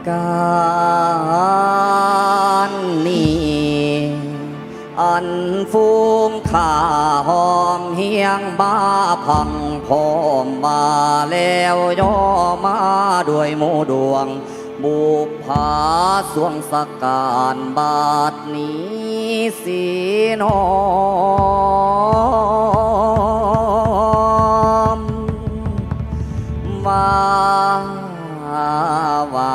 ການນີ້ ອັນຝູງຂ້າຫ້ອມຮຽງມາພັງພ້ອມມາແລ້ວ ຍໍມາດ້ວຍໝູ່ດວງ ບຸບພາສວງສະການ ບາດນີ້ຊິນ້ອມ ມາໄຫວ້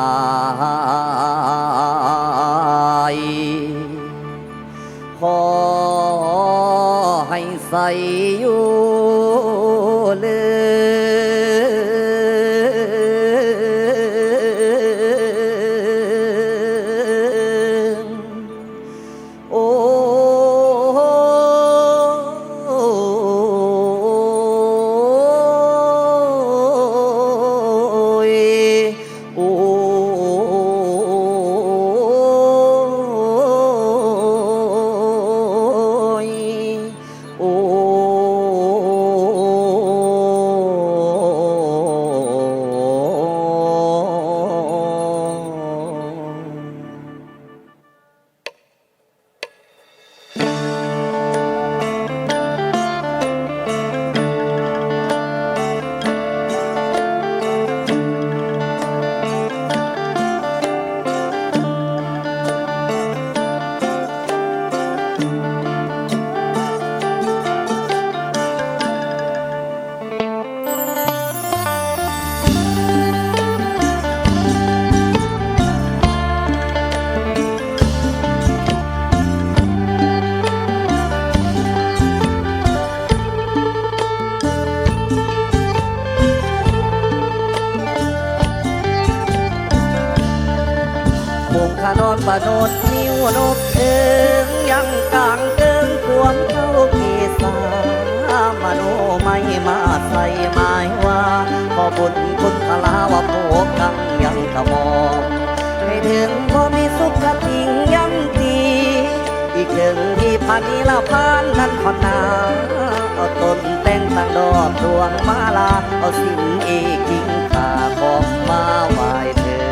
ຂໍໃຫ້ໃສຢູ່ເລີງ. ໂອ້ຍ ໂອ້ຍ ໂອ້ຍ. ຄົງຂະນອນປະໂນດ ນິ້ວນົບເທິງ ຍັງກາງເຕີງ ຄວາມເຈົ້າເກສາ ມະໂນໄມມາໃສ່ໝາຍວ່າ ຂໍບຸນຄຸນພະລາວະໂພກັງ ຍັງກະໝອມ ໃຫ້ເຖິງບໍ່ມີສຸກຄະຕິງຍັງຕີ ອີກເຖິງທີ່ພະນິລະພານນັ້ນຂອນນາ ເອົາຕົ້ນແຕ່ງຕັ້ງດອກດວງມາລາ ເອົາສິ່ງອີກກິ່ງຄ່າຂອງມາໄຫວ້ເທີນ.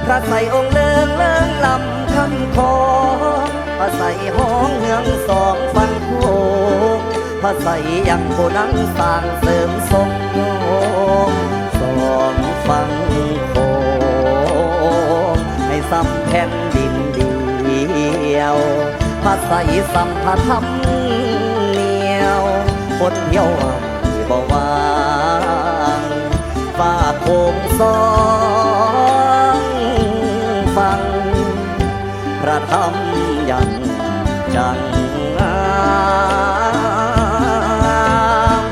ພະໄຊອົງເລີງເລີງລຳຄຳຂອງ ພະໄຊຫ້ອງເຮືອງສອງຝັ່ງໂຂງ ພະໄຊຍັງຜູ້ນັ່ງສ້າງເສີມຊົງໂຍງ ສອງຝັ່ງໂຂງໃຫ້ສ່ຳແຜ່ນດິນດຽວ ພະໄຊສ່ຳພະທຳນຽວ ຄົນທ່ຽວໄຫວ້ບໍ່ຫວ່າງ ຟາກໂຂງສອງຝັ່ງ ພະທຳຍັງຈັງງາມ.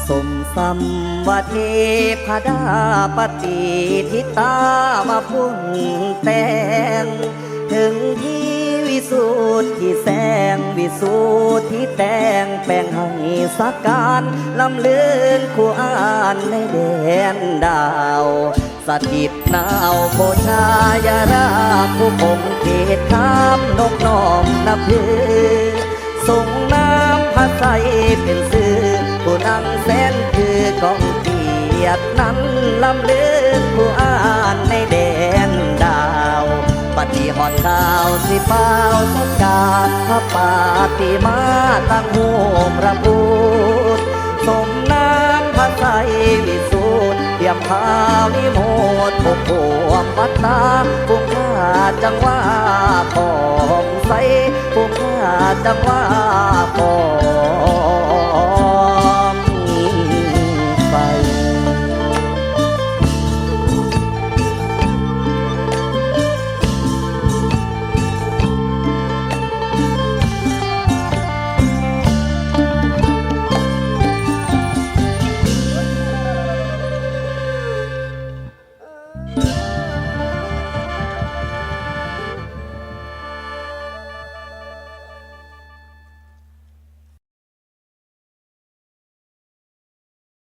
ສົມສຳວ່າເທພະດາປະຕິທິຕາມາປຸງແຕ່ງ ເຖິງທີ່ວິສຸດທິແສງ ວິສຸດທິແຕ່ງແປງໃຫ້ສາການ ລຳເລີນຄູ່ອານໃນແດນດາວ ສະຖິດໜາວໂພຊາຍາລາ ຜູ້ປົກເຂດຄາມນົບນ້ອມນັບຖື ຊົງນາມພະໄຊເປັນຊື່ ຜູ້ນັ່ງແສນຄືກອງກຽດນັ້ນ ລຳເລີນຄູ່ອານໃນແດນດາວ ບັດນີ້ຮອດຄາວຊິປ່າວສັກກາ ພະປາຕິມາຕັ້ງຮູບພະພຸດ ສົມນາມພະໄຊວິສຸດ ທຽບພາວິໂມດ ປົກຄວມວັດຕາ ປຸງພາດຈັ່ງວ່າຂອງໃສ ປຸງພາດຈັ່ງວ່າຂອງ